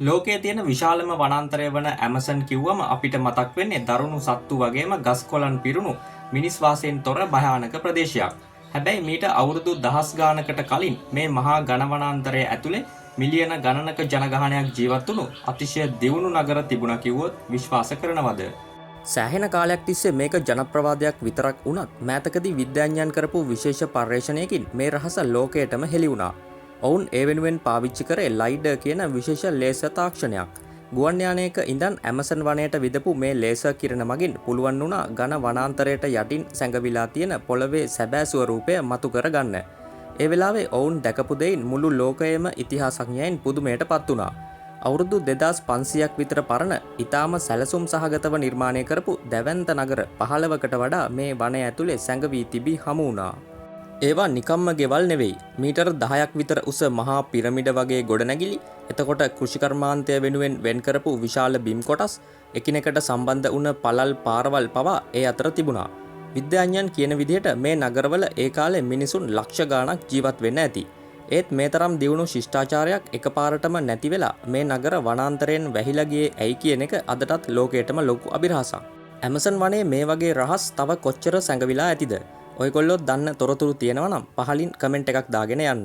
ලෝකයේ තියෙන විශාලම වනාන්තරය වන ඇමසන් කිව්වම අපිට මතක් වෙන්නේ දරුණු සත්තු වගේම ගස් කොළන් පිරුණු මිනිස් වාසයෙන් තොර භයානක ප්‍රදේශයක්. හැබැයි මීට අවුරුදු දහස් ගානකට කලින් මේ මහා ඝන වනාන්තරය ඇතුලේ මිලියන ගණනක ජනගහනයක් ජීවත් වුණු අතිශය දියුණු නගර තිබුණා කිව්වොත් විශ්වාස කරනවද? සෑහෙන කාලයක් තිස්සේ මේක ජනප්‍රවාදයක් විතරක් වුණත්, මෑතකදී විද්‍යාඥයන් කරපු විශේෂ පර්යේෂණයකින් මේ රහස ලෝකයටම හෙළි වුණා. ඔවුන් ඒ වෙනුවෙන් පාවිච්චි කරේ ලයිඩර් කියන විශේෂ ලේසර් තාක්ෂණයක්. ගුවන් යානයක ඉඳන් ඇමසන් වනයට විදපු මේ ලේසර් කිරණ මගින් පුළුවන් වුණා ඝන වනාන්තරයට යටින් සැඟවිලා තියෙන පොළවේ සැබෑ ස්වරූපය මතු කරගන්න. ඒ වෙලාවේ ඔවුන් දැකපු දෙයින් මුළු ලෝකයේම ඉතිහාසඥයන් පුදුමයට පත් වුණා. අවුරුදු 2500ක් විතර පරණ, ඉතාම සැලසුම් සහගතව නිර්මාණය කරපු දැවැන්ත නගර 15කට වඩා මේ වනය ඇතුලේ සැඟවී තිබී හමු වුණා. ඒවා නිකම්ම ගෙවල් නෙවෙයි. මීටර් 10ක් විතර උස මහා පිරමිඩ වගේ ගොඩනැගිලි, එතකොට කෘෂිකර්මාන්තය වෙනුවෙන් වෙන් කරපු විශාල බිම් කොටස්, එකිනෙකට සම්බන්ධ වුණ පළල් පාරවල් පවා ඒ අතර තිබුණා. විද්‍යාඥයන් කියන විදිහට මේ නගරවල ඒ කාලේ මිනිසුන් ලක්ෂ ගාණක් ජීවත් වෙන්න ඇති. ඒත් මේ තරම් දියුණු ශිෂ්ටාචාරයක් එකපාරටම නැති වෙලා මේ නගර වනාන්තරයෙන් වැහිලා ගියේ ඇයි කියන එක අදටත් ලෝකයටම ලොකු අභිරහසක්. ඇමසන් වනයේ මේ වගේ රහස් තව කොච්චර සැඟවිලා ඇතිද? ඔයගොල්ලොත් දන්න තොරතුරු තියෙනවා නම් පහලින් කමෙන්ට් එකක් දාගෙන යන්න.